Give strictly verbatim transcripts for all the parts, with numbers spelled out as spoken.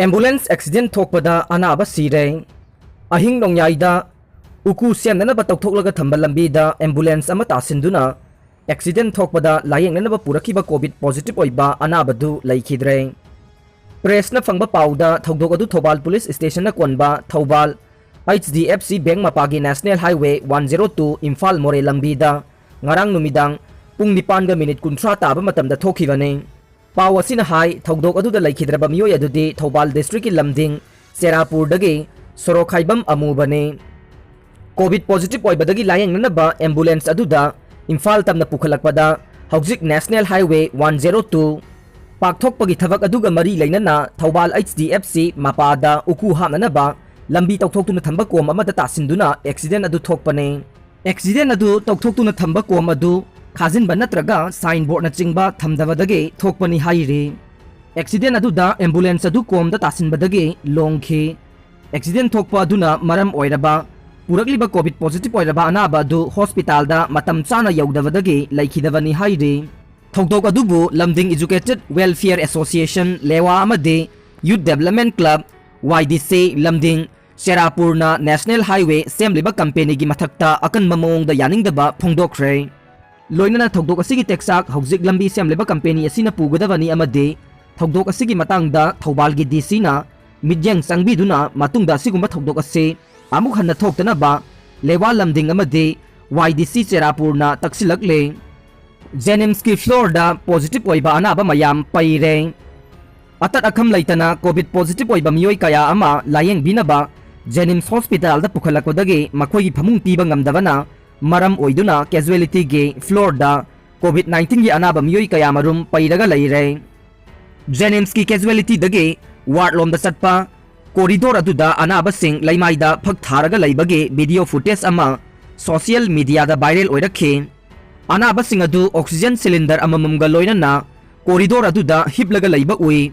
Ambulance accident ꯊꯣꯛꯄꯗ ꯑꯅꯥꯕ ꯁꯤꯔꯦ꯫ ꯑꯍꯤꯡ ꯅꯣꯡꯌꯥꯏꯗ ꯎꯀꯨ ꯁꯦꯝꯅꯅꯕ ꯇꯧꯊꯣꯛꯂꯒ ꯊꯝꯕ ꯂꯝꯕꯤꯗ ꯑꯦꯝꯕꯨꯂꯦꯟꯁ ꯑꯃ ꯇꯥꯁꯤꯟꯗꯨꯅ ꯑꯦꯛꯁꯤꯗꯦꯟ ꯊꯣꯛꯄꯗ ꯂꯥꯌꯦꯡꯅꯅꯕ ꯄꯨꯔꯛꯈꯤꯕ ꯀꯣꯚꯤꯗ ꯄꯣꯖꯤꯇꯤꯚ ꯑꯣꯏꯕ ꯑꯅꯥꯕꯗꯨ ꯂꯩꯈꯤꯗ꯭ꯔꯦ꯫ ꯄ꯭ꯔꯦꯁꯅ ꯐꯪꯕ ꯄꯥꯎꯗ ꯊꯧꯗꯣꯛ ꯑꯗꯨ ꯊꯧꯕꯥꯜ ꯄꯨꯂꯤꯁ ꯁ꯭ꯇꯦꯁꯟꯅ ꯀꯣꯟꯕ Thoubal H D F C bank ꯃꯄꯥꯒꯤ national highway one zero two Imphal Moreh ꯂꯝꯕꯤꯗ ꯉꯔꯥꯡ ꯅꯨꯃꯤꯗꯥꯡ ꯄꯨꯡ ꯅꯤꯄꯥꯟꯒ ꯃꯤꯅꯤꯠ ꯀꯨꯟꯊ꯭ꯔꯥ ꯇꯥꯕ ꯃꯇꯝꯗ ꯊꯣꯛꯈꯤꯕꯅꯤ꯫ ꯄꯥꯎ ꯑꯁꯤꯅ ꯍꯥꯏ, ꯊꯧꯗꯣꯛ ꯑꯗꯨꯗ ꯂꯩꯈꯤꯗ꯭ꯔꯕ ꯃꯤꯑꯣꯏ ꯑꯗꯨꯗꯤ ꯊꯧꯕꯥꯜ ꯗꯤꯁꯇ꯭ꯔꯤꯛꯀꯤ ꯂꯝꯗꯤꯡ ꯆꯦꯔꯥꯄꯨꯔꯗꯒꯤ ꯁꯣꯔꯣꯛꯈꯥꯏꯕꯝ ꯑꯃꯨꯕꯅꯤ꯫ ꯀꯣꯚꯤꯗ ꯄꯣꯖꯤꯇꯤꯚ ꯑꯣꯏꯕꯗꯒꯤ ꯂꯥꯌꯦꯡꯅꯅꯕ ꯑꯦꯝꯕꯨꯂꯦꯟꯁ ꯑꯗꯨꯗ ꯏꯝꯐꯥꯜ ꯇꯝꯅ ꯄꯨꯈꯠꯂꯛꯄꯗ ꯍꯧꯖꯤꯛ national highway one zero two ꯄꯥꯛꯊꯣꯛꯄꯒꯤ ꯊꯕꯛ ꯑꯗꯨꯒ ꯃꯔꯤ ꯂꯩꯅꯅ ꯊꯧꯕꯥꯜ ꯑꯩꯆ ꯗꯤ ꯑꯦꯐ ꯁꯤ ꯃꯄꯥꯗ ꯎꯀꯨ ꯍꯥꯞꯅꯅꯕ ꯂꯝꯕꯤ ꯇꯧꯊꯣꯛꯇꯨꯅ ꯊꯝꯕ ꯀꯣꯝ ꯑꯃꯗ ꯇꯥꯁꯤꯟꯗꯨꯅ ꯑꯦꯛꯁꯤꯗꯦꯟ ꯑꯗꯨ ꯊꯣꯛꯄꯅꯤ꯫ ꯑꯦꯛꯁꯤꯗꯦꯟ ꯑꯗꯨ ꯇꯧꯊꯣꯛꯇꯨꯅ ꯊꯝꯕ ꯀꯣꯝ ꯑꯗꯨ ꯈꯥꯖꯤꯟꯕ ꯅꯠꯇ꯭ꯔꯒ ꯁꯥꯏꯟ ꯕꯣꯔꯗꯅꯆꯤꯡꯕ ꯊꯝꯗꯕꯗꯒꯤ ꯊꯣꯛꯄꯅꯤ ꯍꯥꯏꯔꯤ꯫ ꯑꯦꯛꯁꯤꯗꯦꯟ ꯑꯗꯨꯗ ꯑꯦꯝꯕꯨꯂꯦꯟꯁ ꯑꯗꯨ ꯀꯣꯝꯗ ꯇꯥꯁꯤꯟꯕꯗꯒꯤ ꯂꯣꯡꯈꯤ꯫ ꯑꯦꯛꯁꯤꯗꯦꯟ ꯊꯣꯛꯄ ꯑꯗꯨꯅ ꯃꯔꯝ ꯑꯣꯏꯔꯕ ꯄꯨꯔꯛꯂꯤꯕ ꯀꯣꯚꯤꯗ ꯄꯣꯖꯤꯇꯤꯚ ꯑꯣꯏꯔꯕ ꯑꯅꯥꯕ ꯑꯗꯨ ꯍꯣꯁꯄꯤꯇꯥꯜꯗ ꯃꯇꯝ ꯆꯥꯅ ꯌꯧꯗꯕꯗꯒꯤ ꯂꯩꯈꯤꯗꯕꯅꯤ ꯍꯥꯏꯔꯤ꯫ ꯊꯧꯗꯣꯛ ꯑꯗꯨꯕꯨ ꯂꯝꯗꯤꯡ ꯏꯖꯨꯀꯦꯇꯦꯗ ꯋꯦꯜꯐꯤꯌꯔ ꯑꯦꯁꯣꯁꯤꯌꯦꯁꯟ, ꯂꯦꯋꯥ ꯑꯃꯗꯤ ꯌꯨꯠ ꯗꯦꯕꯂꯞꯃꯦꯟ ꯀ꯭ꯂꯕ, ꯋꯥꯏ ꯗꯤ ꯁꯤ, ꯂꯝꯗꯤꯡ ꯆꯦꯔꯥꯄꯨꯔꯅ ꯅꯦꯁꯅꯦꯜ ꯍꯥꯏꯋꯦ ꯁꯦꯝꯂꯤꯕ ꯀꯝꯄꯦꯅꯤꯒꯤ ꯃꯊꯛꯇ ꯑꯀꯟꯕ ꯃꯑꯣꯡꯗ ꯌꯥꯅꯤꯡꯗꯕ ꯐꯣꯡꯗꯣꯛꯈ꯭ꯔꯦ꯫ ꯂꯣꯏꯅꯅ ꯊꯧꯗꯣꯛ ꯑꯁꯤꯒꯤ ꯇꯦꯛꯆꯥꯛ ꯍꯧꯖꯤꯛ ꯂꯝꯕꯤ ꯁꯦꯝꯂꯤꯕ ꯀꯝꯄꯦꯅꯤ ꯑꯁꯤꯅ ꯄꯨꯒꯗꯕꯅꯤ ꯑꯃꯗꯤ ꯊꯧꯗꯣꯛ ꯑꯁꯤꯒꯤ ꯃꯇꯥꯡꯗ ꯊꯧꯕꯥꯜꯒꯤ ꯗꯤ ꯁꯤꯅ ꯃꯤꯠꯌꯦꯡ ꯆꯪꯕꯤꯗꯨꯅ ꯃꯇꯨꯡꯗ ꯑꯁꯤꯒꯨꯝꯕ ꯊꯧꯗꯣꯛ ꯑꯁꯤ ꯑꯃꯨꯛ ꯍꯟꯅ ꯊꯣꯛꯇꯅꯕ ꯂꯦꯋꯥ ꯂꯝꯗꯤꯡ ꯑꯃꯗꯤ ꯋꯥꯏ ꯗꯤ ꯁꯤ ꯆꯦꯔꯥꯄꯨꯔꯅ ꯇꯛꯁꯤꯜꯂꯛꯂꯦ꯫ ꯖꯦꯅꯤꯝꯁꯀꯤ ꯐ꯭ꯂꯣꯔꯗ ꯄꯣꯖꯤꯇꯤꯚ ꯑꯣꯏꯕ ꯑꯅꯥꯕ ꯃꯌꯥꯝ ꯄꯩꯔꯦ꯫ ꯑꯇꯠ ꯑꯈꯝ ꯂꯩꯇꯅ ꯀꯣꯚꯤꯗ ꯄꯣꯖꯤꯇꯤꯚ ꯑꯣꯏꯕ ꯃꯤꯑꯣꯏ ꯀꯌꯥ ꯑꯃ ꯂꯥꯌꯦꯡꯕꯤꯅꯕ ꯖꯦꯅꯤꯝꯁ ꯍꯣꯁꯄꯤꯇꯥꯜꯗ ꯄꯨꯈꯠꯂꯛꯄꯗꯒꯤ ꯃꯈꯣꯏꯒꯤ ꯐꯃꯨꯡ ꯄꯤꯕ ꯉꯝꯗꯕꯅ ꯃꯔꯝ ꯑꯣꯏꯗꯨꯅ ꯀꯦꯖꯨꯋꯦꯂꯤꯇꯤꯒꯤ ꯐ꯭ꯂꯣꯔꯗ ꯀꯣꯚꯤꯗ ꯅꯥꯏꯟꯇꯤꯟꯒꯤ ꯑꯅꯥꯕ ꯃꯤꯑꯣꯏ ꯀꯌꯥ ꯃꯔꯨꯝ ꯄꯩꯔꯒ ꯂꯩꯔꯦ꯫ ꯖꯦꯅꯤꯝꯁꯀꯤ ꯀꯦꯖꯨꯋꯦꯂꯤꯇꯤꯗꯒꯤ ꯋꯥꯔꯗꯂꯣꯝꯗ ꯆꯠꯄ ꯀꯣꯔꯤꯗꯣꯔ ꯑꯗꯨꯗ ꯑꯅꯥꯕꯁꯤꯡ ꯂꯩꯃꯥꯏꯗ ꯐꯛ ꯊꯥꯔꯒ ꯂꯩꯕꯒꯤ ꯚꯤꯗꯤꯑꯣ ꯐꯨꯇꯦꯖ ꯑꯃ ꯁꯣꯁꯤꯌꯦꯜ ꯃꯤꯗꯤꯌꯥꯗ ꯚꯥꯏꯔꯦꯜ ꯑꯣꯏꯔꯛꯈꯤ꯫ ꯑꯅꯥꯕꯁꯤꯡ ꯑꯗꯨ ꯑꯣꯛꯁꯤꯖꯦꯟ ꯁꯤꯂꯤꯟꯗꯔ ꯑꯃꯃꯝꯒ ꯂꯣꯏꯅꯅ ꯀꯣꯔꯤꯗꯣꯔ ꯑꯗꯨꯗ ꯍꯤꯞꯂꯒ ꯂꯩꯕ ꯎꯏ꯫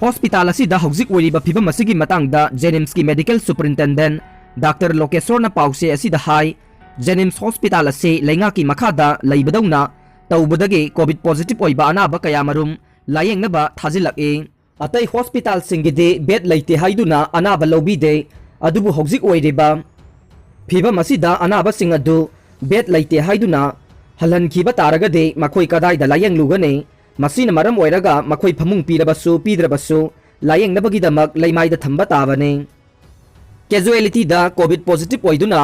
ꯍꯣꯁꯄꯤꯇꯥꯜ ꯑꯁꯤꯗ ꯍꯧꯖꯤꯛ ꯑꯣꯏꯔꯤꯕ ꯐꯤꯚꯝ ꯑꯁꯤꯒꯤ ꯃꯇꯥꯡꯗ ꯖꯦꯅꯤꯝꯁꯀꯤ ꯃꯦꯗꯤꯀꯦꯜ ꯁꯨꯄꯔꯤꯟꯇꯦꯟꯗꯦꯟꯠ ꯗꯥꯛꯇꯔ ꯂꯣꯀꯦꯁꯣꯔꯅ ꯄꯥꯎꯆꯦ ꯑꯁꯤꯗ ꯍꯥꯏ, ꯖꯦꯅꯤꯝꯁ ꯍꯣꯁꯄꯤꯇꯥꯜ ꯑꯁꯤ ꯂꯩꯉꯥꯛꯀꯤ ꯃꯈꯥꯗ ꯂꯩꯕꯗꯧꯅ ꯇꯧꯕꯗꯒꯤ ꯀꯣꯚꯤꯗ ꯄꯣꯖꯤꯇꯤꯚ ꯑꯣꯏꯕ ꯑꯅꯥꯕ ꯀꯌꯥꯃꯔꯨꯝ ꯂꯥꯌꯦꯡꯅꯕ ꯊꯥꯖꯤꯜꯂꯛꯏ꯫ ꯑꯇꯩ ꯍꯣꯁꯄꯤꯇꯥꯜꯁꯤꯡꯒꯤꯗꯤ ꯕꯦꯗ ꯂꯩꯇꯦ ꯍꯥꯏꯗꯨꯅ ꯑꯅꯥꯕ ꯂꯧꯕꯤꯗꯦ꯫ ꯑꯗꯨꯕꯨ ꯍꯧꯖꯤꯛ ꯑꯣꯏꯔꯤꯕ ꯐꯤꯕꯝ ꯑꯁꯤꯗ ꯑꯅꯥꯕꯁꯤꯡ ꯑꯗꯨ ꯕꯦꯗ ꯂꯩꯇꯦ ꯍꯥꯏꯗꯨꯅ ꯍꯜꯍꯟꯈꯤꯕ ꯇꯥꯔꯒꯗꯤ ꯃꯈꯣꯏ ꯀꯗꯥꯏꯗ ꯂꯥꯌꯦꯡꯂꯨꯒꯅꯤ? ꯃꯁꯤꯅ ꯃꯔꯝ ꯑꯣꯏꯔꯒ ꯃꯈꯣꯏ ꯐꯃꯨꯡ ꯄꯤꯔꯕꯁꯨ ꯄꯤꯗ꯭ꯔꯕꯁꯨ ꯂꯥꯌꯦꯡꯅꯕꯒꯤꯗꯃꯛ ꯂꯩꯃꯥꯏꯗ ꯊꯝꯕ ꯇꯥꯕꯅꯤ꯫ ꯀꯦꯖꯨꯋꯦꯂꯤꯇꯤꯗ ꯀꯣꯚꯤꯗ ꯄꯣꯖꯤꯇꯤꯚ ꯑꯣꯏꯗꯨꯅ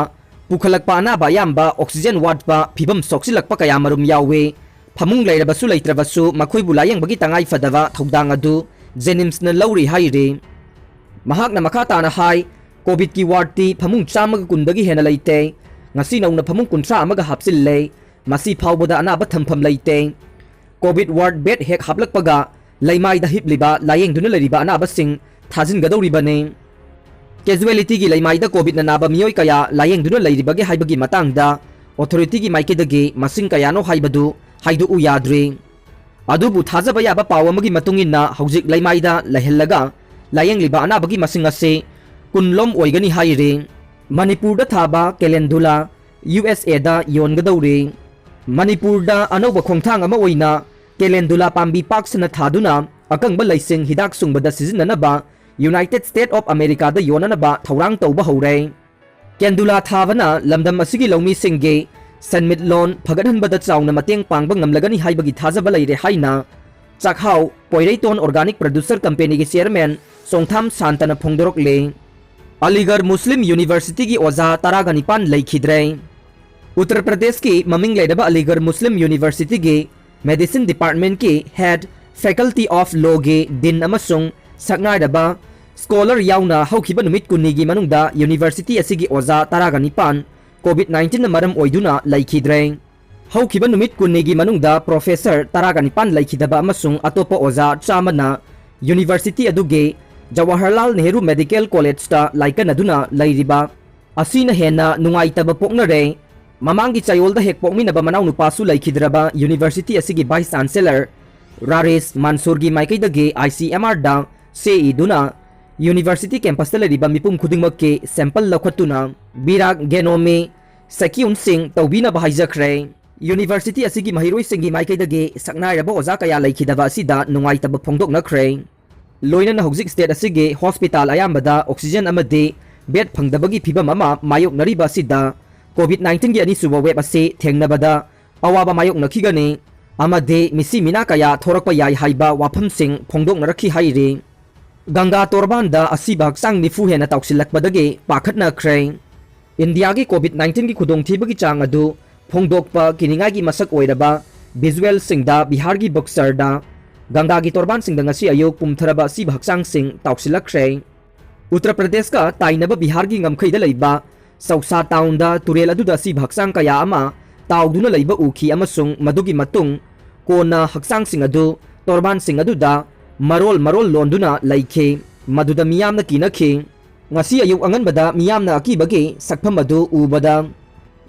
ꯄꯨꯈꯠꯂꯛꯄ ꯑꯅꯥꯕ ꯑꯌꯥꯝꯕ ꯑꯣꯛꯁꯤꯖꯦꯟ ꯋꯥꯠꯄ, ꯐꯤꯕꯝ ꯁꯣꯛꯆꯤꯜꯂꯛꯄ ꯀꯌꯥꯃꯔꯨꯝ ꯌꯥꯎꯏ꯫ ꯐꯃꯨꯡ ꯂꯩꯔꯕꯁꯨ ꯂꯩꯇ꯭ꯔꯕꯁꯨ ꯃꯈꯣꯏꯕꯨ ꯂꯥꯌꯦꯡꯕꯒꯤ ꯇꯉꯥꯏ ꯐꯗꯕ ꯊꯧꯗꯥꯡ ꯑꯗꯨ ꯖꯦꯅꯤꯝꯁꯅ ꯂꯧꯔꯤ ꯍꯥꯏꯔꯤ꯫ ꯃꯍꯥꯛꯅ ꯃꯈꯥ ꯇꯥꯅ ꯍꯥꯏ, ꯀꯣꯚꯤꯗꯀꯤ ꯋꯥꯔꯗꯇꯤ ꯐꯃꯨꯡ ꯆꯥꯝꯃꯒ ꯀꯨꯟꯗꯒꯤ ꯍꯦꯟꯅ ꯂꯩꯇꯦ꯫ ꯉꯁꯤ ꯅꯧꯅ ꯐꯃꯨꯡ ꯀꯨꯟꯊ꯭ꯔꯥ ꯑꯃꯒ ꯍꯥꯞꯆꯤꯜꯂꯦ꯫ ꯃꯁꯤ ꯐꯥꯎꯕꯗ ꯑꯅꯥꯕ ꯊꯝꯐꯝ ꯂꯩꯇꯦ꯫ ꯀꯣꯚꯤꯗ ꯋꯥꯔꯗ ꯕꯦꯗ ꯍꯦꯛ ꯍꯥꯞꯂꯛꯄꯒ ꯂꯩꯃꯥꯏꯗ ꯍꯤꯞꯂꯤꯕ, ꯂꯥꯌꯦꯡꯗꯨꯅ ꯂꯩꯔꯤꯕ ꯑꯅꯥꯕꯁꯤꯡ ꯊꯥꯖꯤꯟꯒꯗꯧꯔꯤꯕꯅꯤ꯫ ꯀꯦꯖꯨꯋꯦꯂꯤꯇꯤꯒꯤ ꯂꯩꯃꯥꯏꯗ ꯀꯣꯚꯤꯗꯅ ꯅꯥꯕ ꯃꯤꯑꯣꯏ ꯀꯌꯥ ꯂꯥꯌꯦꯡꯗꯨꯅ ꯂꯩꯔꯤꯕꯒꯦ ꯍꯥꯏꯕꯒꯤ ꯃꯇꯥꯡꯗ ꯑꯣꯊꯣꯔꯤꯇꯤꯒꯤ ꯃꯥꯏꯀꯩꯗꯒꯤ ꯃꯁꯤꯡ ꯀꯌꯥꯅꯣ ꯍꯥꯏꯕꯗꯨ ꯍꯥꯏꯗꯣꯛꯎ ꯌꯥꯗ꯭ꯔꯤ꯫ ꯑꯗꯨꯕꯨ ꯊꯥꯖꯕ ꯌꯥꯕ ꯄꯥꯎ ꯑꯃꯒꯤ ꯃꯇꯨꯡ ꯏꯟꯅ ꯍꯧꯖꯤꯛ ꯂꯩꯃꯥꯏꯗ ꯂꯩꯍꯜꯂꯒ ꯂꯥꯌꯦꯡꯂꯤꯕ ꯑꯅꯥꯕꯒꯤ ꯃꯁꯤꯡ ꯑꯁꯤ ꯀꯨꯟ ꯂꯣꯝ ꯑꯣꯏꯒꯅꯤ ꯍꯥꯏꯔꯤ꯫ ꯃꯅꯤꯄꯨꯔꯗ ꯊꯥꯕ ꯀꯦꯂꯦꯟꯗꯨꯂꯥ ꯌꯨ ꯑꯦꯁ ꯑꯦꯗ ꯌꯣꯟꯒꯗꯧꯔꯤ꯫ ꯃꯅꯤꯄꯨꯔꯗ ꯑꯅꯧꯕ ꯈꯣꯡꯊꯥꯡ ꯑꯃ ꯑꯣꯏꯅ ꯀꯦꯂꯦꯟꯗꯨꯂꯥ ꯄꯥꯝꯕꯤ ꯄꯥꯛ ꯁꯟꯅ ꯊꯥꯗꯨꯅ ꯑꯀꯪꯕ ꯂꯩꯁꯤꯡ ꯍꯤꯗꯥꯛ ꯁꯨꯡꯕꯗ ꯁꯤꯖꯤꯟꯅꯅꯕ ꯌꯨꯅꯥꯏꯇꯦꯗ ꯁ꯭ꯇꯦꯠ ꯑꯣꯐ ꯑꯃꯦꯔꯤꯀꯥꯗ ꯌꯣꯟꯅꯅꯕ ꯊꯧꯔꯥꯡ ꯇꯧꯕ ꯍꯧꯔꯦ꯫ ꯀꯦꯟꯗꯨꯂꯥ ꯊꯥꯕꯅ ꯂꯝꯗꯝ ꯑꯁꯤꯒꯤ ꯂꯧꯃꯤꯁꯤꯡꯒꯤ ꯁꯦꯟꯃꯤꯠꯂꯣꯟ ꯐꯒꯠꯍꯟꯕꯗ ꯆꯥꯎꯅ ꯃꯇꯦꯡ ꯄꯥꯡꯕ ꯉꯝꯂꯒꯅꯤ ꯍꯥꯏꯕꯒꯤ ꯊꯥꯖꯕ ꯂꯩꯔꯦ ꯍꯥꯏꯅ ꯆꯥꯛꯍꯥꯎ ꯄꯣꯏꯔꯩꯇꯣꯟ ꯑꯣꯔꯒꯥꯅꯤꯛ ꯄ꯭ꯔꯗ꯭ꯌꯨꯁꯔ ꯀꯝꯄꯦꯅꯤꯒꯤ ꯆꯤꯌꯔꯃꯦꯟ ꯆꯣꯡꯊꯥꯝ ꯁꯥꯟꯇꯅ ꯐꯣꯡꯗꯣꯔꯛꯂꯤ꯫ ꯑꯂꯤꯒꯔ ꯃꯨꯁꯂꯤꯝ ꯌꯨꯅꯤꯚꯔꯁꯤꯇꯤꯒꯤ ꯑꯣꯖꯥ ꯇꯔꯥꯒ ꯅꯤꯄꯥꯟ ꯂꯩꯈꯤꯗ꯭ꯔꯦ꯫ ꯎꯠꯇꯔ ꯄ꯭ꯔꯗꯦꯁꯀꯤ ꯃꯃꯤꯡ ꯂꯩꯔꯕ ꯑꯂꯤꯒꯔ ꯃꯨꯁꯂꯤꯝ ꯌꯨꯅꯤꯚꯔꯁꯤꯇꯤꯒꯤ ꯃꯦꯗꯤꯁꯤꯟ ꯗꯤꯄꯥꯔꯠꯃꯦꯟꯠꯀꯤ ꯍꯦꯗ, ꯐꯦꯀꯜꯇꯤ ꯑꯣꯐ ꯂꯣꯒꯤ ꯗꯤꯟ ꯑꯃꯁꯨꯡ ꯁꯛꯅꯥꯏꯔꯕ ꯁ꯭ꯀꯣꯂꯔ ꯌꯥꯎꯅ ꯍꯧꯈꯤꯕ ꯅꯨꯃꯤꯠ ꯀꯨꯟꯅꯤꯒꯤ ꯃꯅꯨꯡꯗ ꯌꯨꯅꯤꯚꯔꯁꯤꯇꯤ ꯑꯁꯤꯒꯤ ꯑꯣꯖꯥ ꯇꯔꯥꯒ ꯅꯤꯄꯥꯟ ꯀꯣꯚꯤꯗ ꯅꯥꯏꯟꯇꯤꯟꯅ ꯃꯔꯝ ꯑꯣꯏꯗꯨꯅ ꯂꯩꯈꯤꯗ꯭ꯔꯦ꯫ ꯍꯧꯈꯤꯕ ꯅꯨꯃꯤꯠ ꯀꯨꯟꯅꯤꯒꯤ ꯃꯅꯨꯡꯗ ꯄ꯭ꯔꯣꯐꯦꯁꯔ ꯇꯔꯥꯒ ꯅꯤꯄꯥꯟ ꯂꯩꯈꯤꯗꯕ ꯑꯃꯁꯨꯡ ꯑꯇꯣꯞꯄ ꯑꯣꯖꯥ ꯆꯥꯝꯃꯅ ꯌꯨꯅꯤꯚꯔꯁꯤꯇꯤ ꯑꯗꯨꯒꯤ ꯖꯋꯥꯍꯔꯂꯥꯜ ꯅꯦꯍꯔꯨ ꯃꯦꯗꯤꯀꯦꯜ ꯀꯣꯂꯦꯖꯇ ꯂꯥꯏꯀꯠꯅꯗꯨꯅ ꯂꯩꯔꯤꯕ ꯑꯁꯤꯅ ꯍꯦꯟꯅ ꯅꯨꯡꯉꯥꯏꯇꯕ ꯄꯣꯛꯅꯔꯦ꯫ ꯃꯃꯥꯡꯒꯤ ꯆꯌꯣꯜꯗ ꯍꯦꯛ ꯄꯣꯛꯃꯤꯟꯅꯕ ꯃꯅꯥꯎꯅꯨꯄꯥꯁꯨ ꯂꯩꯈꯤꯗ꯭ꯔꯕ ꯌꯨꯅꯤꯚꯔꯁꯤꯇꯤ ꯑꯁꯤꯒꯤ ꯚꯥꯏꯁ ꯆꯥꯟꯁꯦꯂꯔ ꯔꯥꯔꯦꯁ ꯃꯥꯟꯁꯨꯔꯒꯤ ꯃꯥꯏꯀꯩꯗꯒꯤ ꯑꯥꯏ ꯁꯤ ꯑꯦꯝ ꯑꯥꯔꯗ ꯆꯦ ꯏꯗꯨꯅ ꯌꯨꯅꯤꯚꯔꯁꯤꯇꯤ ꯀꯦꯝꯄꯁꯇ ꯂꯩꯔꯤꯕ ꯃꯤꯄꯨꯝ ꯈꯨꯗꯤꯡꯃꯛꯀꯤ ꯁꯦꯝꯄꯜ ꯂꯧꯈꯠꯇꯨꯅ ꯕꯤꯔꯥꯛ ꯒꯦꯅꯣꯃꯤ ꯁꯦꯀ꯭ꯌꯨꯟꯁꯤꯡ ꯇꯧꯕꯤꯅꯕ ꯍꯥꯏꯖꯈ꯭ꯔꯦ꯫ ꯌꯨꯅꯤꯚꯔꯁꯤꯇꯤ ꯑꯁꯤꯒꯤ ꯃꯍꯩꯔꯣꯏꯁꯤꯡꯒꯤ ꯃꯥꯏꯀꯩꯗꯒꯤ ꯁꯛꯅꯥꯏꯔꯕ ꯑꯣꯖꯥ ꯀꯌꯥ ꯂꯩꯈꯤꯗꯕ ꯑꯁꯤꯗ ꯅꯨꯡꯉꯥꯏꯇꯕ ꯐꯣꯡꯗꯣꯛꯅꯈ꯭ꯔꯦ꯫ ꯂꯣꯏꯅꯅ ꯍꯧꯖꯤꯛ state ꯑꯁꯤꯒꯤ hospital ꯑꯌꯥꯝꯕꯗ oxygen ꯑꯃꯗꯤ bed ꯐꯪꯗꯕꯒꯤ ꯐꯤꯕꯝ ꯑꯃ ꯃꯥꯌꯣꯛꯅꯔꯤꯕ ꯑꯁꯤꯗ COVID nineteenꯒꯤ ꯑꯅꯤꯁꯨꯕ wave ꯑꯁꯤ ꯊꯦꯡꯅꯕꯗ ꯑꯋꯥꯕ ꯃꯥꯌꯣꯛꯅꯈꯤꯒꯅꯤ ꯑꯃꯗꯤ ꯃꯤꯁꯤ ꯃꯤꯅꯥ ꯀꯌꯥ ꯊꯣꯔꯛꯄ ꯌꯥꯏ ꯍꯥꯏꯕ ꯋꯥꯐꯝꯁꯤꯡ ꯐꯣꯡꯗꯣꯛꯅꯔꯛꯈꯤ ꯍꯥꯏꯔꯤ꯫ ꯒꯪꯒꯥ ꯇꯣꯔꯕꯥꯟꯗ ꯑꯁꯤꯕ ꯍꯛꯆꯥꯡ ꯅꯤꯐꯨ ꯍꯦꯟꯅ ꯇꯥꯎꯁꯤꯜꯂꯛꯄꯗꯒꯤ ꯄꯥꯈꯠꯅꯈ꯭ꯔꯦ꯫ ꯏꯟꯗꯤꯌꯥꯒꯤ COVID nineteenꯒꯤ ꯈꯨꯗꯣꯡꯊꯤꯕꯒꯤ ꯆꯥꯡ ꯑꯗꯨ ꯐꯣꯡꯗꯣꯛꯄ ꯀꯤꯅꯤꯡꯉꯥꯏꯒꯤ ꯃꯁꯛ ꯑꯣꯏꯔꯕ visualꯁꯤꯡꯗ ꯕꯤꯍꯥꯔꯒꯤ ꯕꯛꯁꯔꯗ ꯒꯪꯒꯥꯒꯤ ꯇꯣꯔꯕꯥꯟꯁꯤꯡꯗ ꯉꯁꯤ ꯑꯌꯨꯛ ꯄꯨꯝꯊꯔꯕ ꯑꯁꯤꯕ ꯍꯛꯆꯥꯡꯁꯤꯡ ꯇꯥꯎꯁꯤꯜꯂꯛꯈ꯭ꯔꯦ꯫ ꯎꯠꯇꯔ ꯄ꯭ꯔꯗꯦꯁꯀ ꯇꯥꯏꯅꯕ ꯕꯤꯍꯥꯔꯒꯤ ꯉꯝꯈꯩꯗ ꯂꯩꯕ ꯆꯧꯁꯥ ꯇꯥꯎꯟꯗ ꯇꯨꯔꯦꯜ ꯑꯗꯨꯗ ꯑꯁꯤꯕ ꯍꯛꯆꯥꯡ ꯀꯌꯥ ꯑꯃ ꯇꯥꯎꯗꯨꯅ ꯂꯩꯕ ꯎꯈꯤ ꯑꯃꯁꯨꯡ ꯃꯗꯨꯒꯤ ꯃꯇꯨꯡ ꯀꯣꯟꯅ ꯍꯛꯆꯥꯡꯁꯤꯡ ꯑꯗꯨ ꯇꯣꯔꯕꯥꯟꯁꯤꯡ ꯑꯗꯨꯗ ꯃꯔꯣꯜ ꯃꯔꯣꯜ ꯂꯣꯟꯗꯨꯅ ꯂꯩꯈꯤ꯫ ꯃꯗꯨꯗ ꯃꯤꯌꯥꯝꯅ ꯀꯤꯅꯈꯤ꯫ ꯉꯁꯤ ꯑꯌꯨꯛ ꯑꯉꯟꯕꯗ ꯃꯤꯌꯥꯝꯅ ꯑꯀꯤꯕꯒꯤ ꯁꯛꯐꯝ ꯑꯗꯨ ꯎꯕꯗ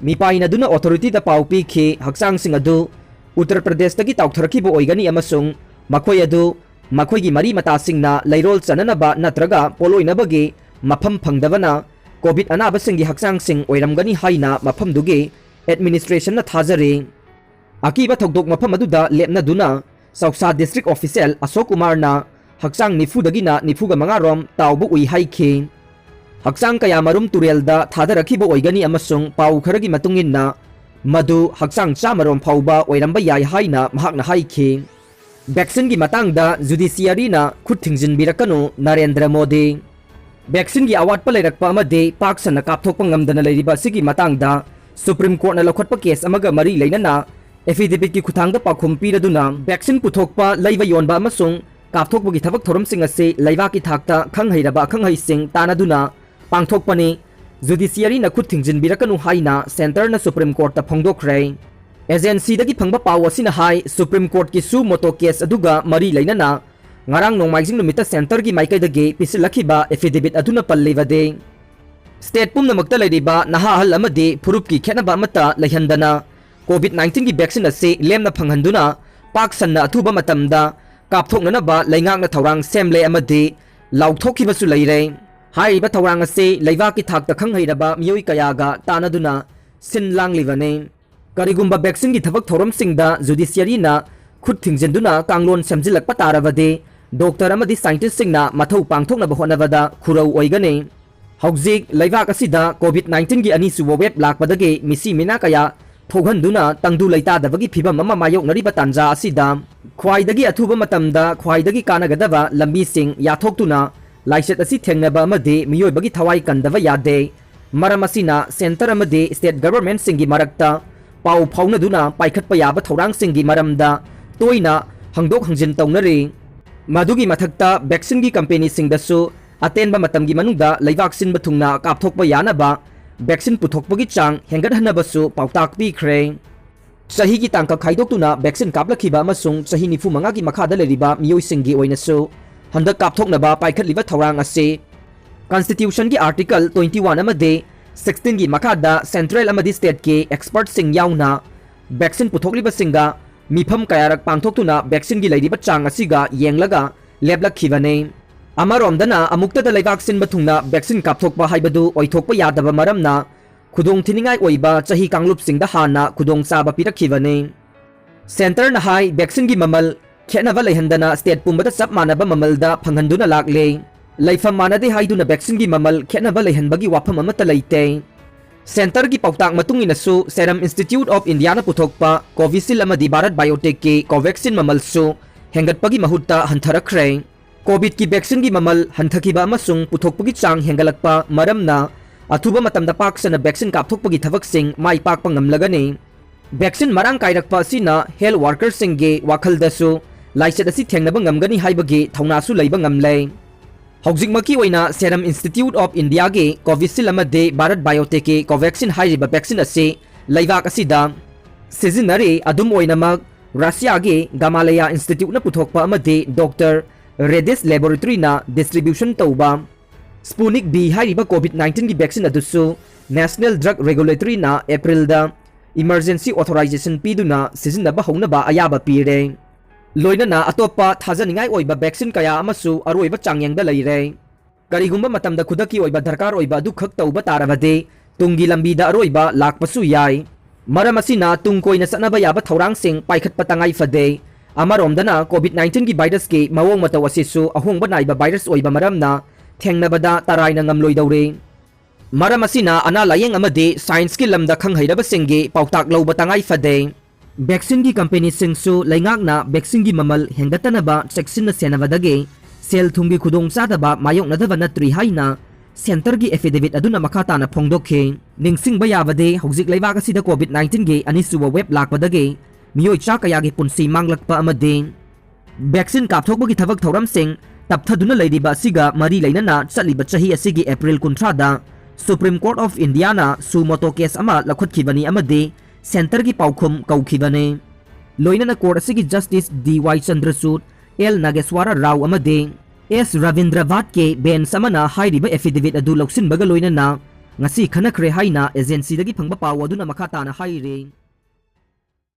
ꯃꯤꯄꯥꯏꯅꯗꯨꯅ authorityꯗ ꯄꯥꯎ ꯄꯤꯈꯤ꯫ ꯍꯛꯆꯥꯡꯁꯤꯡ ꯑꯗꯨ ꯎꯠꯇꯔ ꯄ꯭ꯔꯗꯦꯁꯇꯒꯤ ꯇꯥꯎꯊꯔꯛꯈꯤꯕ ꯑꯣꯏꯒꯅꯤ ꯑꯃꯁꯨꯡ ꯃꯈꯣꯏ ꯑꯗꯨ ꯃꯈꯣꯏꯒꯤ ꯃꯔꯤ ꯃꯇꯥꯁꯤꯡꯅ ꯂꯩꯔꯣꯜ ꯆꯅꯅꯕ ꯅꯠꯇ꯭ꯔꯒ ꯄꯣꯠꯂꯣꯏꯅꯕꯒꯤ ꯃꯐꯝ ꯐꯪꯗꯕꯅ COVID ꯑꯅꯥꯕꯁꯤꯡꯒꯤ ꯍꯛꯆꯥꯡꯁꯤꯡ ꯑꯣꯏꯔꯝꯒꯅꯤ ꯍꯥꯏꯅ ꯃꯐꯝꯗꯨꯒꯤ administrationꯅ ꯊꯥꯖꯔꯤ꯫ ꯑꯀꯤꯕ ꯊꯧꯗꯣꯛ ꯃꯐꯝ ꯑꯗꯨꯗ ꯂꯦꯞꯅꯗꯨꯅ ꯆꯧꯁꯥ district official ꯑꯁꯣꯛ ꯀꯨꯃꯥꯔꯅ ꯍꯛꯆꯥꯡ ꯅꯤꯐꯨꯗꯒꯤꯅ ꯅꯤꯐꯨꯒ ꯃꯉꯥ ꯔꯣꯝ ꯇꯥꯎꯕ ꯎꯏ ꯍꯥꯏꯈꯤ꯫ ꯍꯛꯆꯥꯡ ꯀꯌꯥ ꯃꯔꯨꯝ ꯇꯨꯔꯦꯜꯗ ꯊꯥꯗꯔꯛꯈꯤꯕ ꯑꯣꯏꯒꯅꯤ ꯑꯃꯁꯨꯡ ꯄꯥꯎ ꯈꯔꯒꯤ ꯃꯇꯨꯡ ꯏꯟꯅ ꯃꯗꯨ ꯍꯛꯆꯥꯡ ꯆꯥꯝꯃ ꯔꯣꯝ ꯐꯥꯎꯕ ꯑꯣꯏꯔꯝꯕ ꯌꯥꯏ ꯍꯥꯏꯅ ꯃꯍꯥꯛꯅ ꯍꯥꯏꯈꯤ꯫ Vaccineꯒꯤ ꯃꯇꯥꯡꯗ judiciaryꯅ ꯈꯨꯠ ꯊꯤꯡꯖꯤꯟꯕꯤꯔꯛꯀꯅꯨ, ꯅꯔꯦꯟꯗ꯭ꯔ ꯃꯣꯗꯤ꯫ Vaccineꯒꯤ ꯑꯋꯥꯠꯄ ꯂꯩꯔꯛꯄ ꯑꯃꯗꯤ ꯄꯥꯛ ꯁꯟꯅ ꯀꯥꯞꯊꯣꯛꯄ ꯉꯝꯗꯅ ꯂꯩꯔꯤꯕ ꯑꯁꯤꯒꯤ ꯃꯇꯥꯡꯗ Supreme Courtꯅ ꯂꯧꯈꯠꯄ case ꯑꯃꯒ ꯃꯔꯤ ꯂꯩꯅꯅ affidavitꯀꯤ ꯈꯨꯠꯊꯥꯡꯗ ꯄꯥꯎꯈꯨꯝ ꯄꯤꯔꯗꯨꯅ vaccine ꯄꯨꯊꯣꯛꯄ, ꯂꯩꯕ, ꯌꯣꯟꯕ ꯑꯃꯁꯨꯡ ꯀꯥꯞꯊꯣꯛꯄꯒꯤ ꯊꯕꯛ ꯊꯧꯔꯝꯁꯤꯡ ꯑꯁꯤ ꯂꯩꯕꯥꯛꯀꯤ ꯊꯥꯛꯇ ꯈꯪ ꯍꯩꯔꯕ ꯑꯈꯪ ꯑꯍꯩꯁꯤꯡ ꯇꯥꯟꯅꯗꯨꯅ ꯄꯥꯡꯊꯣꯛꯄꯅꯤ꯫ Judiciaryꯅ ꯈꯨꯠ ꯊꯤꯡꯖꯤꯟꯕꯤꯔꯛꯀꯅꯨ ꯍꯥꯏꯅ centreꯅ Supreme Courtꯇ ꯐꯣꯡꯗꯣꯛꯈ꯭ꯔꯦ꯫ Agencyꯗꯒꯤ ꯐꯪꯕ ꯄꯥꯎ ꯑꯁꯤꯅ ꯍꯥꯏ, Supreme Courtꯀꯤ suo motu case ꯑꯗꯨꯒ ꯃꯔꯤ ꯂꯩꯅꯅ ꯉꯔꯥꯡ ꯅꯣꯡꯃꯥꯏꯖꯤꯡ ꯅꯨꯃꯤꯠꯇ centreꯒꯤ ꯃꯥꯏꯀꯩꯗꯒꯤ ꯄꯤꯁꯤꯜꯂꯛꯈꯤꯕ affidavit ꯑꯗꯨꯅ ꯄꯜꯂꯤꯕꯗꯤ, state ꯄꯨꯝꯅꯃꯛꯇ ꯂꯩꯔꯤꯕ ꯅꯍꯥ ꯑꯍꯜ ꯑꯃꯗꯤ ꯐꯨꯔꯨꯞꯀꯤ ꯈꯦꯠꯅꯕ ꯑꯃꯠꯇ ꯂꯩꯍꯟꯗꯅ COVID nineteenꯒꯤ vaccine ꯑꯁꯤ ꯂꯦꯝꯅ ꯐꯪꯍꯟꯗꯨꯅ ꯄꯥꯛ ꯁꯟꯅ ꯑꯊꯨꯕ ꯃꯇꯝꯗ ꯀꯥꯞꯊꯣꯛꯅꯅꯕ ꯂꯩꯉꯥꯛꯅ ꯊꯧꯔꯥꯡ ꯁꯦꯝꯂꯦ ꯑꯃꯗꯤ ꯂꯥꯎꯊꯣꯛꯈꯤꯕꯁꯨ ꯂꯩꯔꯦ꯫ ꯍꯥꯏꯔꯤꯕ ꯊꯧꯔꯥꯡ ꯑꯁꯤ ꯂꯩꯕꯥꯛꯀꯤ ꯊꯥꯛꯇ ꯈꯪ ꯍꯩꯔꯕ ꯃꯤꯑꯣꯏ ꯀꯌꯥꯒ ꯇꯥꯟꯅꯗꯨꯅ ꯁꯤꯟ ꯂꯥꯡꯂꯤꯕꯅꯤ꯫ ꯀꯔꯤꯒꯨꯝꯕ vaccineꯒꯤ ꯊꯕꯛ ꯊꯧꯔꯝꯁꯤꯡꯗ judiciaryꯅ ꯈꯨꯠ ꯊꯤꯡꯖꯤꯟꯗꯨꯅ ꯀꯥꯡꯂꯣꯟ ꯁꯦꯝꯖꯤꯜꯂꯛꯄ ꯇꯥꯔꯕꯗꯤ, ꯗꯣꯛꯇꯔ ꯑꯃꯗꯤ ꯁꯥꯏꯟꯇꯤꯁꯁꯤꯡꯅ ꯃꯊꯧ ꯄꯥꯡꯊꯣꯛꯅꯕ ꯍꯣꯠꯅꯕꯗ ꯈꯨꯔꯧ ꯑꯣꯏꯒꯅꯤ꯫ ꯍꯧꯖꯤꯛ ꯂꯩꯕꯥꯛ ꯑꯁꯤꯗ ꯀꯣꯚꯤꯗ ꯅꯥꯏꯟꯇꯤꯟꯒꯤ ꯑꯅꯤꯁꯨꯕ ꯋꯦꯕ ꯂꯥꯛꯄꯗꯒꯤ ꯃꯤꯁꯤ ꯃꯤꯅꯥ ꯀꯌꯥ ꯊꯣꯛꯍꯟꯗꯨꯅ ꯇꯪꯗꯨ ꯂꯩꯇꯥꯗꯕꯒꯤ ꯐꯤꯚꯝ ꯑꯃ ꯃꯥꯌꯣꯛꯅꯔꯤꯕ ꯇꯥꯟꯖꯥ ꯑꯁꯤꯗ ꯈ꯭ꯋꯥꯏꯗꯒꯤ ꯑꯊꯨꯕ ꯃꯇꯝꯗ ꯈ꯭ꯋꯥꯏꯗꯒꯤ ꯀꯥꯟꯅꯒꯗꯕ ꯂꯝꯕꯤꯁꯤꯡ ꯌꯥꯊꯣꯛꯇꯨꯅ ꯂꯥꯏꯆꯠ ꯑꯁꯤ ꯊꯦꯡꯅꯕ ꯑꯃꯗꯤ ꯃꯤꯑꯣꯏꯕꯒꯤ ꯊꯋꯥꯏ ꯀꯟꯗꯕ ꯌꯥꯗꯦ꯫ ꯃꯔꯝ ꯑꯁꯤꯅ ꯁꯦꯟꯇꯔ ꯑꯃꯗꯤ ꯁ꯭ꯇꯦꯠ ꯒꯚꯔꯟꯃꯦꯟꯠꯁꯤꯡꯒꯤ ꯃꯔꯛꯇ ꯄꯥꯎ ꯐꯥꯎꯅꯗꯨꯅ ꯄꯥꯏꯈꯠꯄ ꯌꯥꯕ ꯊꯧꯔꯥꯡꯁꯤꯡꯒꯤ ꯃꯔꯝꯗ ꯇꯣꯏꯅ ꯍꯪꯗꯣꯛ ꯍꯪꯖꯤꯟ ꯇꯧꯅꯔꯤ꯫ ꯃꯗꯨꯒꯤ ꯃꯊꯛꯇ ꯚꯦꯛꯁꯤꯟꯒꯤ ꯀꯝꯄꯦꯅꯤꯁꯤꯡꯗꯁꯨ ꯑꯇꯦꯟꯕ ꯃꯇꯝꯒꯤ ꯃꯅꯨꯡꯗ ꯂꯩꯕꯥꯛ ꯁꯤꯟꯕ ꯊꯨꯡꯅ ꯀꯥꯞꯊꯣꯛꯄ ꯌꯥꯅꯕ ꯚꯦꯛꯁꯤꯟ ꯄꯨꯊꯣꯛꯄꯒꯤ ꯆꯥꯡ ꯍꯦꯟꯒꯠꯍꯟꯅꯕꯁꯨ ꯄꯥꯎꯇꯥꯛ ꯄꯤꯈ꯭ꯔꯦ꯫ ꯆꯍꯤꯒꯤ ꯇꯥꯡꯀꯛ ꯈꯥꯏꯗꯣꯛꯇꯨꯅ ꯚꯦꯛꯁꯤꯟ ꯀꯥꯞꯂꯛꯈꯤꯕ ꯑꯃꯁꯨꯡ ꯆꯍꯤ ꯅꯤꯐꯨ ꯃꯉꯥꯒꯤ ꯃꯈꯥꯗ ꯂꯩꯔꯤꯕ ꯃꯤꯑꯣꯏꯁꯤꯡꯒꯤ ꯑꯣꯏꯅꯁꯨ ꯍꯟꯗꯛ ꯀꯥꯞꯊꯣꯛꯅꯕ ꯄꯥꯏꯈꯠꯂꯤꯕ ꯊꯧꯔꯥꯡ ꯑꯁꯤ Constitutionꯒꯤ Article twenty one ꯑꯃꯗꯤ sixteenꯒꯤ ꯃꯈꯥꯗ ꯁꯦꯟꯇ꯭ꯔꯦꯜ ꯑꯃꯗꯤ ꯁ꯭ꯇꯦꯠꯀꯤ ꯑꯦꯛꯁꯄꯔꯠꯁꯤꯡ ꯌꯥꯎꯅ ꯚꯦꯛꯁꯤꯟ ꯄꯨꯊꯣꯛꯂꯤꯕꯁꯤꯡꯒ ꯃꯤꯐꯝ ꯀꯌꯥꯔꯛ ꯄꯥꯡꯊꯣꯛꯇꯨꯅ ꯚꯦꯛꯁꯤꯟꯒꯤ ꯂꯩꯔꯤꯕ ꯆꯥꯡ ꯑꯁꯤꯒ ꯌꯦꯡꯂꯒ ꯂꯦꯞꯂꯛꯈꯤꯕꯅꯤ꯫ ꯑꯃꯔꯣꯝꯗꯅ ꯑꯃꯨꯛꯇꯗ ꯂꯩꯕꯥꯛ ꯁꯤꯟꯕ ꯊꯨꯡꯅ ꯚꯦꯛꯁꯤꯟ ꯀꯥꯞꯊꯣꯛꯄ ꯍꯥꯏꯕꯗꯨ ꯑꯣꯏꯊꯣꯛꯄ ꯌꯥꯗꯕ ꯃꯔꯝꯅ ꯈꯨꯗꯣꯡꯊꯤꯅꯤꯡꯉꯥꯏ ꯑꯣꯏꯕ ꯆꯍꯤ ꯀꯥꯡꯂꯨꯞꯁꯤꯡꯗ ꯍꯥꯟꯅ ꯈꯨꯗꯣꯡꯆꯥꯕ ꯄꯤꯔꯛꯈꯤꯕꯅꯤ꯫ ꯁꯦꯟꯇꯔꯅ ꯍꯥꯏ, ꯚꯦꯛꯁꯤꯟꯒꯤ ꯃꯃꯜ ꯈꯦꯠꯅꯕ ꯂꯩꯍꯟꯗꯅ ꯁ꯭ꯇꯦꯠ ꯄꯨꯝꯕꯗ ꯆꯞ ꯃꯥꯟꯅꯕ ꯃꯃꯜꯗ ꯐꯪꯍꯟꯗꯨꯅ ꯂꯥꯛꯂꯦ꯫ ꯂꯩꯐꯝ ꯃꯥꯟꯅꯗꯦ ꯍꯥꯏꯗꯨꯅ ꯚꯦꯛꯁꯤꯟꯒꯤ ꯃꯃꯜ ꯈꯦꯠꯅꯕ ꯂꯩꯍꯟꯕꯒꯤ ꯋꯥꯐꯝ ꯑꯃꯠꯇ ꯂꯩꯇꯦ꯫ ꯁꯦꯟꯇꯔꯒꯤ ꯄꯥꯎꯇꯥꯛ ꯃꯇꯨꯡ ꯏꯟꯅꯁꯨ Serum Institute of Indiaꯅ ꯄꯨꯊꯣꯛꯄ Covishield ꯑꯃꯗꯤ Bharat Biotechꯀꯤ Covaxin ꯃꯃꯜꯁꯨ ꯍꯦꯟꯒꯠꯄꯒꯤ ꯃꯍꯨꯠꯇ ꯍꯟꯊꯔꯛꯈ꯭ꯔꯦ꯫ ꯀꯣꯚꯤꯗꯀꯤ ꯚꯦꯛꯁꯤꯟꯒꯤ ꯃꯃꯜ ꯍꯟꯊꯈꯤꯕ ꯑꯃꯁꯨꯡ ꯄꯨꯊꯣꯛꯄꯒꯤ ꯆꯥꯡ ꯍꯦꯟꯒꯠꯂꯛꯄ ꯃꯔꯝꯅ ꯑꯊꯨꯕ ꯃꯇꯝꯗ ꯄꯥꯛ ꯁꯟꯅ ꯚꯦꯛꯁꯤꯟ ꯀꯥꯞꯊꯣꯛꯄꯒꯤ ꯊꯕꯛꯁꯤꯡ ꯃꯥꯏ ꯄꯥꯛꯄ ꯉꯝꯂꯒꯅꯤ꯫ ꯚꯦꯛꯁꯤꯟ ꯃꯔꯥꯡ ꯀꯥꯏꯔꯛꯄ ꯑꯁꯤꯅ ꯍꯦꯜꯊ ꯋꯥꯔꯀꯔꯁꯤꯡꯒꯤ ꯋꯥꯈꯜꯗꯁꯨ ꯂꯥꯏꯆꯠ ꯑꯁꯤ ꯊꯦꯡꯅꯕ ꯉꯝꯒꯅꯤ ꯍꯥꯏꯕꯒꯤ ꯊꯧꯅꯥꯁꯨ ꯂꯩꯕ ꯉꯝꯂꯦ꯫ ꯍꯧꯖꯤꯛꯃꯛꯀꯤ ꯑꯣꯏꯅ Serum Institute of Indiaꯒꯤ Covishield ꯑꯃꯗꯤ Bharat Biotechꯀꯤ Covaxin ꯍꯥꯏꯔꯤꯕ ꯚꯦꯛꯁꯤꯟ ꯑꯁꯤ ꯂꯩꯕꯥꯛ ꯑꯁꯤꯗ ꯁꯤꯖꯤꯟꯅꯔꯤ꯫ ꯑꯗꯨꯝ ꯑꯣꯏꯅꯃꯛ, ꯔꯁꯤꯌꯥꯒꯤ Gamaleya Instituteꯅ ꯄꯨꯊꯣꯛꯄ ꯑꯃꯗꯤ ꯗꯣꯛꯇꯔ Reddy's Laboratoryꯅ distribution ꯇꯧꯕ Sputnik V ꯍꯥꯏꯔꯤꯕ ꯀꯣꯚꯤꯗ ꯅꯥꯏꯟꯇꯤꯟꯒꯤ ꯚꯦꯛꯁꯤꯟ ꯑꯗꯨꯁꯨ National Drug Regulatoryꯅ ꯑꯦꯄ꯭ꯔꯤꯜꯗ emergency authorization ꯄꯤꯗꯨꯅ ꯁꯤꯖꯤꯟꯅꯕ ꯍꯧꯅꯕ ꯑꯌꯥꯕ ꯄꯤꯔꯦ꯫ ꯂꯣꯏꯅꯅ ꯑꯇꯣꯞꯄ ꯊꯥꯖꯅꯤꯡꯉꯥꯏ ꯑꯣꯏꯕ ꯚꯦꯛꯁꯤꯟ ꯀꯌꯥ ꯑꯃꯁꯨ ꯑꯔꯣꯏꯕ ꯆꯥꯡꯌꯦꯡꯗ ꯂꯩꯔꯦ꯫ ꯀꯔꯤꯒꯨꯝꯕ ꯃꯇꯝꯗ ꯈꯨꯗꯛꯀꯤ ꯑꯣꯏꯕ ꯗꯔꯀꯥꯔ ꯑꯣꯏꯕ ꯑꯗꯨꯈꯛ ꯇꯧꯕ ꯇꯥꯔꯕꯗꯤ ꯇꯨꯡꯒꯤ ꯂꯝꯕꯤꯗ ꯑꯔꯣꯏꯕ ꯂꯥꯛꯄꯁꯨ ꯌꯥꯏ꯫ ꯃꯔꯝ ꯑꯁꯤꯅ ꯇꯨꯡ ꯀꯣꯏꯅ ꯆꯠꯅꯕ ꯌꯥꯕ ꯊꯧꯔꯥꯡꯁꯤꯡ ꯄꯥꯏꯈꯠꯄ ꯇꯉꯥꯏ ꯐꯗꯦ꯫ ꯑꯃꯔꯣꯝꯗꯅ COVID nineteen ꯒꯤ virus ꯀꯤ ꯃꯑꯣꯡ ꯃꯇꯧ ꯑꯁꯤꯁꯨ ꯑꯍꯣꯡꯕ ꯅꯥꯏꯕ virus ꯑꯣꯏꯕ ꯃꯔꯝꯅ ꯊꯦꯡꯅꯕꯗ ꯇꯔꯥꯏꯅ ꯉꯝꯂꯣꯏꯗꯧꯔꯦ꯫ ꯃꯔꯝ ꯑꯁꯤꯅ ꯑꯅꯥ ꯂꯥꯌꯦꯡ ꯑꯃꯗꯤ science ꯀꯤ ꯂꯝꯗ ꯈꯪꯍꯩꯔꯕꯁꯤꯡꯒꯤ ꯄꯥꯎꯇꯥꯛ ꯂꯧꯕ ꯇꯉꯥꯏ ꯐꯗꯦ꯫ Vaccine ꯒꯤ company ꯁꯤꯡꯁꯨ ꯂꯩꯉꯥꯛꯅ vaccine ꯒꯤ ꯃꯃꯜ ꯍꯦꯟꯒꯠꯇꯅꯕ ꯆꯦꯛꯁꯤꯟꯅ ꯁꯦꯟꯅꯕꯗꯒꯤ ꯁꯦꯜ ꯊꯨꯝꯒꯤ ꯈꯨꯗꯣꯡꯆꯥꯗꯕ ꯃꯥꯌꯣꯛꯅꯗꯕ ꯅꯠꯇ꯭ꯔꯤ ꯍꯥꯏꯅ centre ꯒꯤ affidavit ꯑꯗꯨꯅ ꯃꯈꯥ ꯇꯥꯅ ꯐꯣꯡꯗꯣꯛꯈꯤ꯫ ꯅꯤꯡꯁꯤꯡꯕ ꯌꯥꯕꯗꯤ, ꯍꯧꯖꯤꯛ ꯂꯩꯕꯥꯛ ꯑꯁꯤꯗ COVID nineteen ꯒꯤ ꯑꯅꯤꯁꯨꯕ wave ꯂꯥꯛꯄꯗꯒꯤ ꯃꯤꯑꯣꯏ ꯆꯥ ꯀꯌꯥꯒꯤ ꯄꯨꯟꯁꯤ ꯃꯥꯡꯂꯛꯄ ꯑꯃꯗꯤ vaccine ꯀꯥꯞꯊꯣꯛꯄꯒꯤ ꯊꯕꯛ ꯊꯧꯔꯝꯁꯤꯡ ꯇꯞꯊꯗꯨꯅ ꯂꯩꯔꯤꯕ ꯑꯁꯤꯒ ꯃꯔꯤ ꯂꯩꯅꯅ ꯆꯠꯂꯤꯕ ꯆꯍꯤ ꯑꯁꯤꯒꯤ April ꯀꯨꯟꯊ꯭ꯔꯥꯗ Supreme Court of India ꯅ suo motu case ꯑꯃ ꯂꯧꯈꯠꯈꯤꯕꯅꯤ ꯑꯃꯗꯤ centre ꯒꯤ ꯄꯥꯎꯈꯨꯝ ꯀꯧꯈꯤꯕꯅꯤ꯫ ꯂꯣꯏꯅꯅ court ꯑꯁꯤꯒꯤ Justice D Y Chandrachud, L Nageshwara Rao ꯑꯃꯗꯤ S Ravindra Bhatt ꯀꯤ bench ꯑꯃꯅ ꯍꯥꯏꯔꯤꯕ affidavit ꯑꯗꯨ ꯂꯧꯁꯤꯟꯕꯒ ꯂꯣꯏꯅꯅ ꯉꯁꯤ ꯈꯟꯅꯈ꯭ꯔꯦ ꯍꯥꯏꯅ agency ꯗꯒꯤ ꯐꯪꯕ ꯄꯥꯎ ꯑꯗꯨꯅ ꯃꯈꯥ ꯇꯥꯅ ꯍꯥꯏꯔꯤ꯫